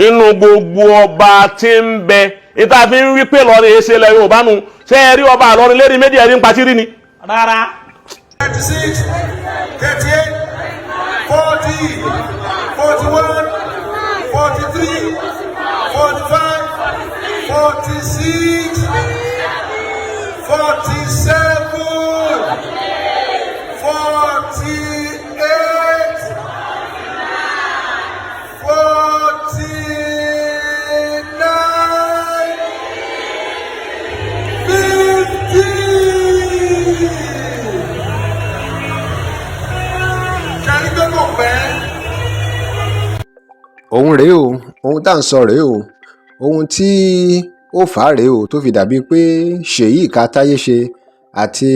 Inú gbogbo ọba tí ń bẹ ìta fi ń wí pé lọrin èsè ilẹ̀ Yorùbá nu, ṣé ẹ rí ọba àlọrin lérí méjì ẹ̀rí ń patí rí ni. Rárá. 36, 38, 40, 41, 43, 45, 46, 47, 48, 49, 50. Ṣe pé kò pẹ́. Òun rèé o, ohun tá à ń sọ rèé o, ohun tí ó fà á rèé o, tó fi dàbíi pé Ṣèyí Ìkàtàyéṣe àti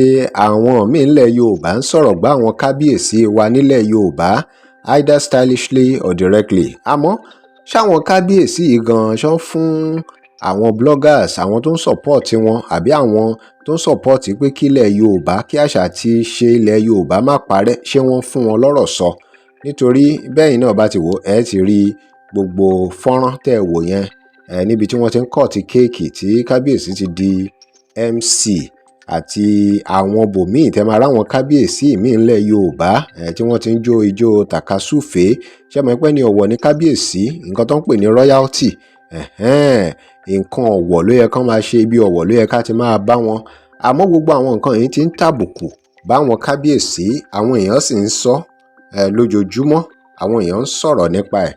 àwọn míín nílẹ̀ Yorùbá ń sọ̀rọ̀ gbá àwọn kábíyèsí wa nílẹ̀ Yorùbá, either stylishly or directly. Àmọ́ ṣáwọn kábíyèsí yìí gan-an ṣán fún àwọn bloggers, àwọn tó ń support wọn, àbí àwọn tó ń support pé kílẹ̀ Yorùbá, kí àṣà àti ìṣe ilẹ̀ Yorùbá má parẹ́, ṣé wọ́n fún wọn lọ́rọ̀ sọ? Nítorí bẹ́yìn náà bá ti wò ó, ẹ ti rí gbogbo fọ́nrán tẹ́ ẹ wò yẹn ẹ níbi tí wọ́n ti ń cut cake, tí kábíyèsí ti di MC, àti àwọn bòmíì tẹ́ máa ráwọn kábíyèsí míì ńlẹ̀ Yorùbá ẹ tí wọ́n ti ń jó ijó tàkasúfèé. Ṣé mọ̀ pé ní ọ̀wọ̀ ní kábíyèsí, nǹkan tó ń pè ní royalty, nǹkan ọ̀wọ̀ ló yẹ kán máa ṣe, ibi ọ̀wọ̀ ló yẹ ká ti máa bá wọn. Àmọ́ gbogbo àwọn nǹkan yìí ti ń tàbùkù báwọn kábíyèsí, àwọn èèyàn sì ń sọ ẹ lójoojúmọ́, àwọn èèyàn ń sọ̀rọ̀ nípa ẹ̀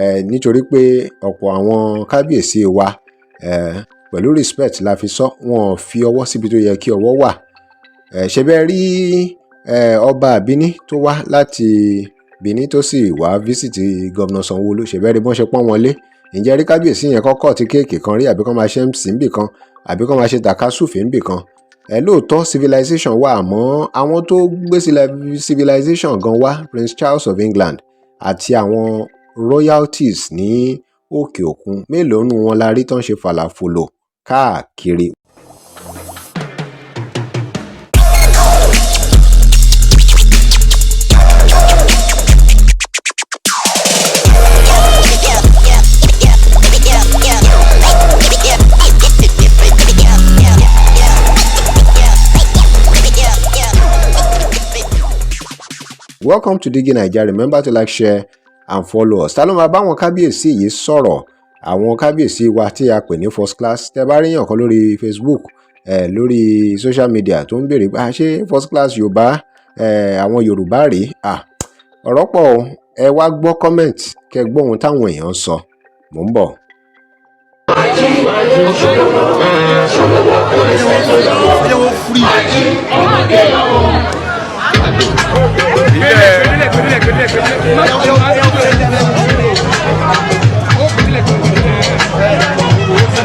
ẹ, nítorí pé ọ̀pọ̀ àwọn kábíyèsí wa ẹ, pẹ̀lú respect la fi sọ, wọn ò fi ọwọ́ síbi tó yẹ kí ọwọ́ wà ẹ. Ṣe bẹ́ẹ̀ rí ẹ ọba Benin tó wá láti Benin tó sì wá visit Governor Sanwó-Olú? Ṣe bẹ́ẹ̀ rí bọ́n ṣe pọ́n wọn lé? Ǹjẹ́ rí kábíyèsí yẹn kọ́kọ́ ti cake kan rí, àbí kán máa ṣe MC níbì kan, àbí kán máa ṣe tàkasúfèé níbì kan? Ẹ lóòótọ́ civilization wà, àmọ́ àwọn tó gbé civilization gan wá, Prince Charles of England àti àwọn royalties ní òkè òkun, mélòó nínú wọn la rí tán ṣe fàlàfòlò káàkiri? Welcome to Digi Naija. Remember to like, share and follow us. Ta ló máa bá àwọn kábíyèsí yìí sọ̀rọ̀, àwọn kábíyèsí wa tí a pè ní first class? Tẹ́ bá ríyàn kan lórí Facebook ẹ̀, lórí social media, tó ń béèrè pé, ah, ṣé first class Yorùbá ẹ̀, àwọn Yorùbá rèé? Ah, ọ̀rọ̀ pọ̀ o. Ẹ wá gbọ́ comment, kẹ́ gbọ́ ohun táwọn èèyàn ń sọ. Mò ń bọ̀.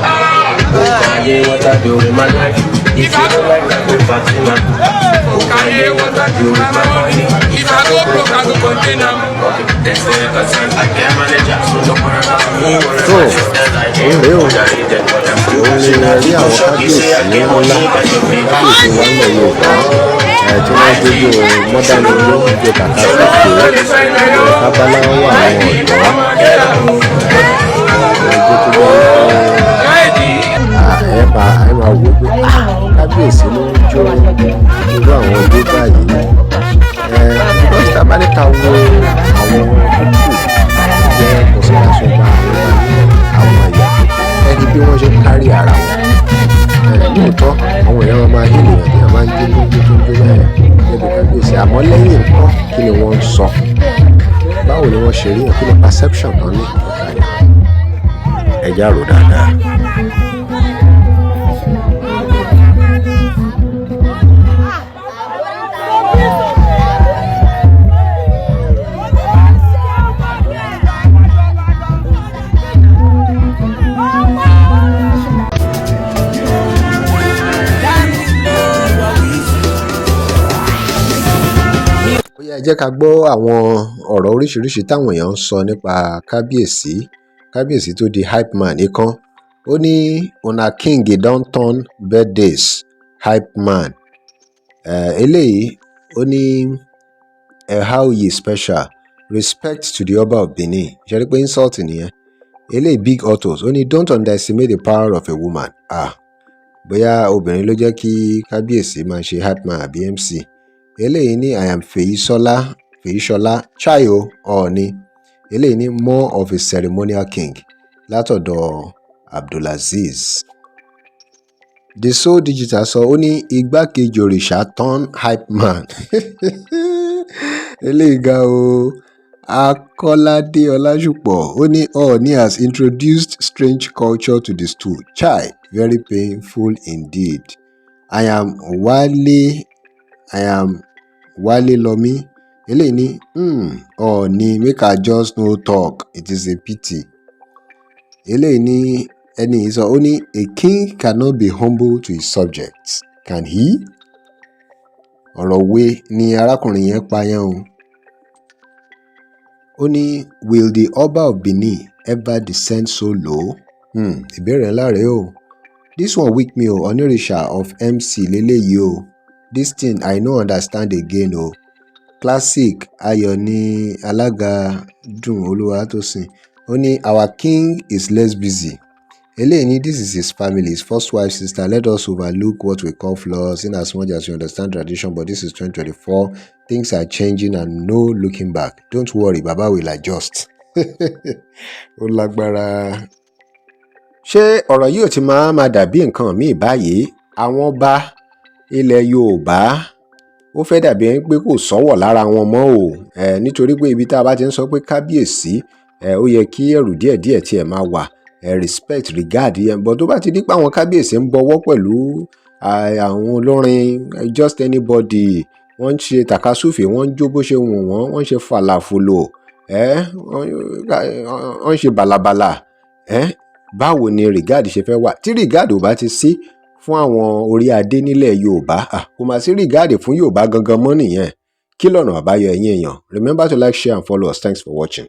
Okaye, what I do with my life. If you don't like, I go Fatima. Okaye, what I do with my money. If I go broke, I go contain am. They say concern, I get manager, so don't worry about me. Worry Tó about yourself. òun rèé o, òun ni ẹ rí àwọn kábíyèsí ńlá, kábíyèsí wa nílẹ̀ Yorùbá ẹ, tí wọ́n jójó mọ́dániló, ijó tàkasúfèé ẹ, kábàlá wà, àwọn ọ̀dọ́ ijó tó jẹ́ wípé ẹ bá ẹ máa wò pé, ah, kábíyèsí ló ń jó irú àwọn ijó báyìí ẹ, because tá a bá ní ká wo àwọn tó kù jẹ́ kọsíkàsọba, àwọn ẹ̀yà tó kù, ẹni bí wọ́n ṣe ń kárí ara wọn ẹ, lóòótọ́ àwọn èèyàn máa hí ènìyàn tí wọ́n máa ń jó tó ń jó tó ń jó bẹ́ẹ̀ níbi kábíyèsí. Àmọ́ lẹ́yìn nǹkan, kí ni wọ́n ń sọ? Báwo ni wọ́n ṣe rí yàn? Kí ni perception tán ní nípa yẹn? Ẹ já rò dáadáa. Ó yá, ẹ jẹ́ ká gbọ́ àwọn ọ̀rọ̀ oríṣiríṣi táwọn èèyàn ń sọ nípa kábíyèsí, kábíyèsí tó di hype man. Ìkan ó ní, "Una king don turn birthdays hype man." Eléyìí ó ní, "Ehaoyi special respect to the Ọba of Benin." Ṣe rí pé insult nìyẹn? Eléyìí, Big Autos, ó ní, "Don't underestimate the power of a woman." Ah, bóyá obìnrin ló jẹ́ kí kábíyèsí máa ṣe hypeman àbí MC. Eléyìí ní, "I am Fèyísọ́lá, Fèyísọ́lá chayo Ọọ̀ni." Eléyìí ní, "More of a ceremonial king," látọ̀dọ̀ Abdulazeez. The Soul Digital sọ, ó ní, "Igbákejì òrìṣà turn hype man." Eléyìí ga o. Akọ́ládé Ọlásùpọ̀, ó ní, "Ooni has introduced strange culture to the stool. Chai, very painful indeed." I am Wale, I am Wale Lomi. Eléyìí ní, "Ooni, make I just no talk, it is a pity." Eléyìí ní, ẹni yìí sọ, ó ní, "A king cannot be humble to his subjects, can he?" Ọ̀rọ̀ we ni arákùnrin yẹn pa yẹn o. Ó ní, "Will the Ọba of Benin ever descend so low?" Ìbéèrè ńlá rèé o. This one weak me o. Onírìṣà of MC leléyìí o. This thing I no understand again o. Classic Ayọ̀ ní alága dùn Olúwatósìn. Ó ní, "Our king is less busy." Eléyìí ní, "This is his family, his first wife, sister. Let us overlook what we call flaws in as much as we understand tradition, but this is 2024. Things are changing and no looking back. Don't worry, Baba will adjust." Ó lágbára. Ṣé ọ̀rọ̀ yìí ò ti máa máa dàbí nǹkan míì báyìí? Àwọn ọba ilẹ̀ Yorùbá, ó fẹ́ dàbí ẹni pé kò sọ́wọ̀ lára wọn mọ́ o, nítorí pé ibi tá a bá ti ń sọ pé kábíyèsí, ó yẹ kí ẹ̀rù díẹ̀díẹ̀ tiẹ̀ máa wà, respect, regard yẹn, but tó bá ti di pé àwọn kábíyèsí ń bọwọ́ pẹ̀lú àwọn olórin, just anybody, wọ́n ń ṣe tàkasúfèé, wọ́n ń jó bó ṣe wù wọ́n, wọ́n ń ṣe fàlàfòlò, wọ́n ń ṣe bàlàbàlà, báwo ni regard ṣe fẹ́ wà? Tí regard ò bá ti sí fún àwọn orí adé nílẹ̀ Yorùbá, kò má sí regard fún Yorùbá gangan mọ́ nìyẹn. Kí lọ̀nà àbáyọ, ẹ̀yin èèyàn? Remember to like, share and follow us. Thanks for watching.